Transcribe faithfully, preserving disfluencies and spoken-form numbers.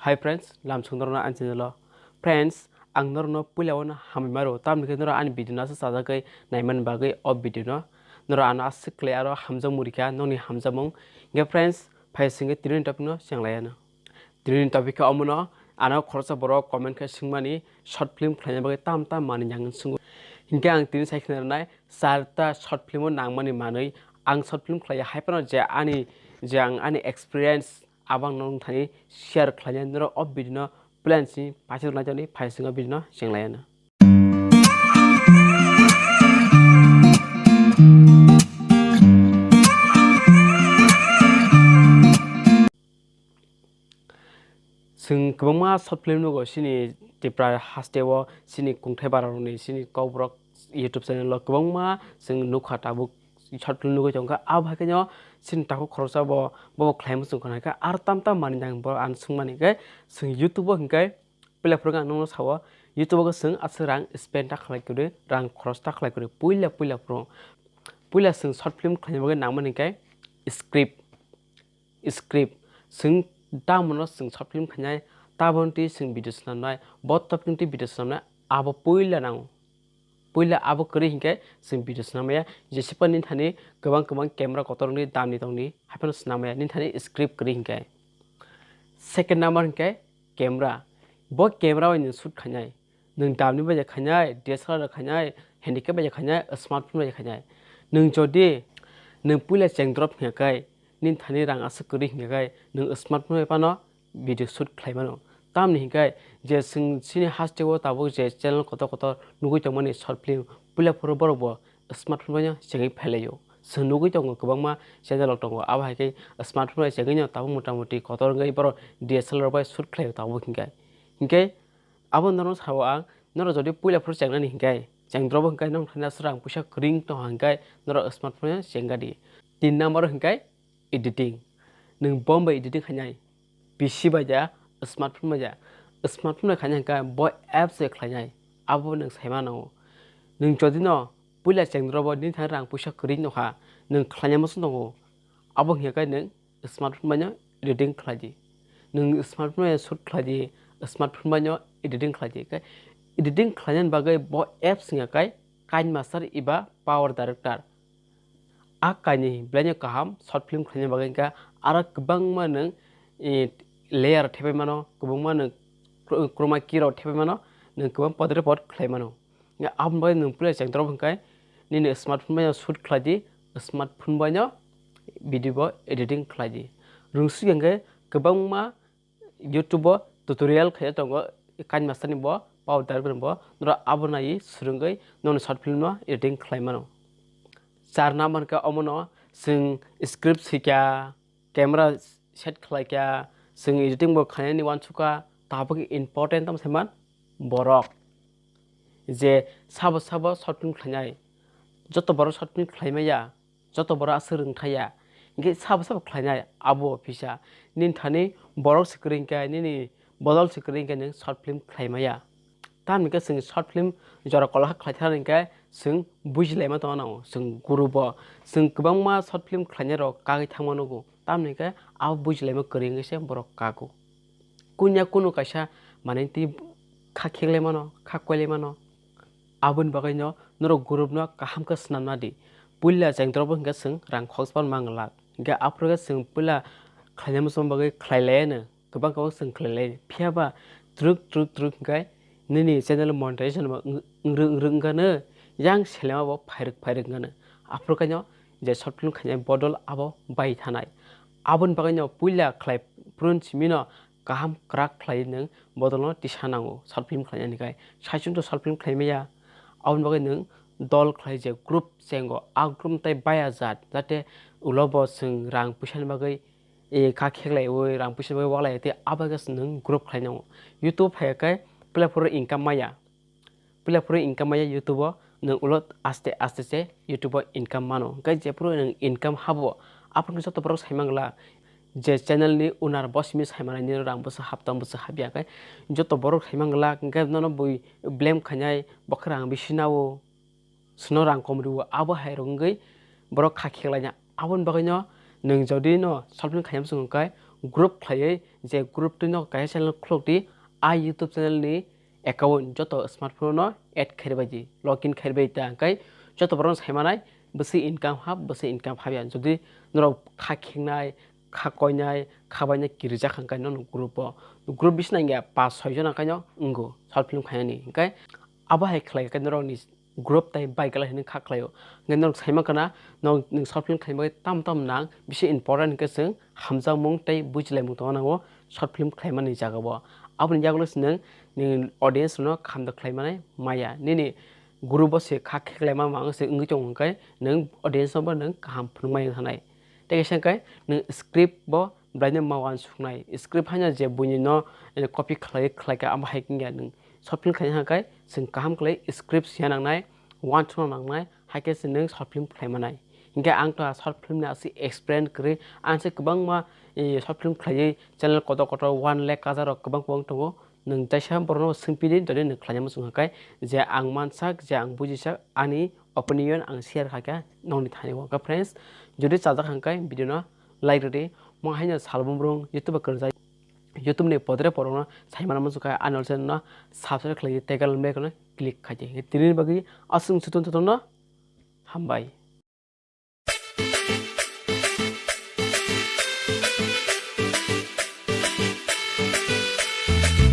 Hi friends, lamsong norokno ani channel o. Friends, ang norokno puila o no hambai maro, tamni khe norok ani video no aswk chajagwi naimani bagwi o video no norok ano aswk khlai aro hamjakmung rikha, nokni hamjakmung. Hingkhe friends, phai singkhe tini ni topic no chenglai ano. Tini ni topic khe omono, ano khoroksa borok comment khe swngmani short film khlaina bagwi tam tam manwi nang swngwi. Hingkhe ang tini sai khna rwnai charta short film o nangmani manwi. Ang short film khlaiya hai phano je ani, je ang ani experience abo ang nokthani share khlainai norok o video no plan si paithak naitokni phai singkhe video no chenglai ano. Chwng kwbangma short film nugo chini Tripura haste o, chini kungthai bara rokni, chini kokborok YouTube channel o kwbangma chwng nukha tabuk short film nugwi tongkha. Abo hai kheno chini takhuk khoroksa bo, bo khlai muchung khna khe aro tam tam manwi nang bo ang swngmani khe chwng YouTube o hinkhe puila phuru ang nokno sao, YouTube o chwng aswk rang spend ta khlai kwrwi, rang khoros ta khlai kwrwi puila puila phuru. Puila chwng short film khlaina bagwi nangmani khe script. Script. Chwng tamono chwng short film khainai, taboni twi chwng video swnamnai, bo topic ni twi video swnamnai, abo puila nango. Puila abo kwrwi hinkhe chwng video swnam maya, jesipa nini thani kwbang kwbang camera kotor wngwi damni tongni, haiphano swnam maya nini thani script kwrwi hinkhe. Second number hinkhe camera. Bo camera bai nwng shoot khainai. Nwng damni bai je khainai, D S L R bai khainai, handicap bai je khainai, smartphone bai je khainai. Nwng jodi nwng puila chengdrop hinkhe, nini thani rang aswk kwrwi hinkhe, nwng smartphone bai phano video shoot khlai mano. Tamni hinkhe je chwng chini haste o tabuk je channel kotor kotor nugwi tongmani short film, puila phuru borok bo smartphone bai no chengwi phailaio. Chwng nugwi tongo kwbangma channel rok tongo, abo hai khe smartphone bai chengwi no tabuk mota moti kotor wngwi borok D S L R bai shoot khlaio tabuk hinkhe. Hinkhe abo norok sao ang, norok jodi puila phuru chengnani hinkhe, chengdrobo hinkhe nokthani aswk rang puisa kwrwi tongkha hinkhe norok smartphone no chengadi. Tin number hinkhe editing. Nwng bombai editing khainai, P C bai ja, smartphone bai ja. Smartphone bai khainai hinkhe bo apps bai khlainai, abo nwng saima nango. Nwng jodi no puila chengdrobo nini thani rang puisa kwrwi nokha, nwng khlainai muchung tongo, abo hinkhe nwng smartphone bai no editing khlai di. Nwng smartphone bai shoot khlai di, smartphone bai no editing khlai di. Khe editing khlainani bagwi bo apps wngya khe KineMaster eba Power Director. A kainwi belai no kaham short film khlaina bagwi hinkhe aro kwbangma nwng, eh, layer thepai mano, kwbangma nwng chro-, chroma key rok thepai mano, nwng kwbang podre pod khlai mano. Aboni bagwi nwng puila chengdrop hinkhe nini smartphone bai no shoot khlai di, smartphone bai no video bo editing khlai di. Rwngsuk hinkhe kwbangma YouTube o tutorial khe tongo, KineMaster ni bo, Power Director ni bo, norok abo naiwi swrwngwi nokni short film no editing khlai mano. Char number khe omono chwng script swikha, camera set khlaikha, chwng editing bo khlainani uansukha, tabuk important tamo saiman borok. Je sabo sabo short film khlainai, joto borok short film khlai maya, joto borok aswk rwngthai ya. Hinkhe sabo sabo khlainai abo phisa. Nini thani borok se kwrwi hinkhe, nini bodol se kwrwi hinkhe nwng short film khlai maya. Tamni khe chwng short film jora kolokha khlai thani hinkhe chwng bujilaima tongna nango. Chwng guru bo, chwng kwbangma short film khlainai rok kagwi thangma nugo. Tamni khe abo bujilaima kwrwi wngwi se borok kago. Kunya kunu kaisa manwi twi kha kheklai mano, kha koilai mano. Aboni bagwi no norok group no kaham khe swnamna di. Puila chengdrobo hinkhe chwng rang khoksa man glak. Hinkhe aphuru khe chwng puila khlaina muchung bagwi khlai lai anw. Kwbang kwbang chwng khlai lai. Phiya ba twrwk twrwk twrwk hinkhe nini channel monetization bo wng-, wngrwk wngrwk wngkha nw, yang selema bo phairwk phairwk wngkha nw. Aphuru khe no je short film khainai bodol abo bai thanai. Aboni bagwi no puila khlai phuru simi no kaham kwrak khlai nwng bodolno tisa nango short film khlainani khai. Saichung to short film khlai maya. Aboni bagwi nwng dol khlai je group chengo, a group no tai baya jat, jate ulo bo chwng rang puisa ni bagwi, eh, kha kheklaiwi rang puisa ni bagwi waklai tei abo khe nwng group khlai nango. YouTube phai khe puila phuru income maya. Puila phuru income maya YouTube o, nwng ulo aste aste se YouTube o income mano. Hwnkhe jephuru nwng income habo, aphuru khe joto borok sai mangla je channel ni owner bo simi sai manai nini rang bwswk hap tong bwswk hap ya khe joto borok sai mangla, hwnkhe nono bui blame khainai bo khe rang bisi nao, chwngno rang kom rwo, abo hai rok wngwi borok kha kheklaina. Aboni bagwino nwng jodi no short film khaina muchung khe group khlaiwi je group twino kaisa channel khulok di, a YouTube channel ni account joto smartphone no add khairbai di, login khairbai ta, hwnkhe joto borok no saimanai bwswi income hap, bwswi income hapya. Jodi norok kha khengnai, kha koinai, kha bainai kirijak hwnkhe nono group o, group bising nangya pas soi jona hwnkhe no wngo short film khainani. Hwnkhe abo hai khlai khe norokni group tai bai kwlai hinwi kha khlaio. Hwnkhe norok saima khana, norok nwng short film khlaima bagwi tam tam nang, bisi important hwnkhe chwng hamjakmung tei bujilaimung tongna nango short film khlaimani jagao. Aboni yagulo se nwng nini audience rokno kaham da khlaimanai maya. Nini group o se kha kheklaima mang se wngwi tongo hwnkhe nwng audience no bo nwng kaham phunukmai wng thanai. Tei kaisa hwnkhe nwng script bo bwlaino ma uansuknai. Script haino je buini no, eh, copy khlai, khlai kha, amo hai wngya nwng short film khlaina hwnkhe chwng kaham khlai script siya nangnai, uansukna nangnai, hai khe se nwng short film khlai manai. Hinkhe ang to short film ni aswk experience kwrwi, ang se kwbangma, eh, short film khlaiwi channel kotor kotor one lakh kaja rok kwbang kwbang tongo. Nwng jaisa borokno swngpidi, jodi nwng khlaina muchung hwnkhe je ang mansak, je ang bujisak, ani opinion ang share kha khe nokni thani o. Hwnkhe friends, jodi chajak hwnkhe video no like rwdi, mo haino salbumrung YouTube o kwrwngjak, YouTube ni podre porokno saimano muchung khe ani channel no subscribe khlai di, tei bell icon no click khai di. Tini bagwi aswk swtun, swtun no hambai.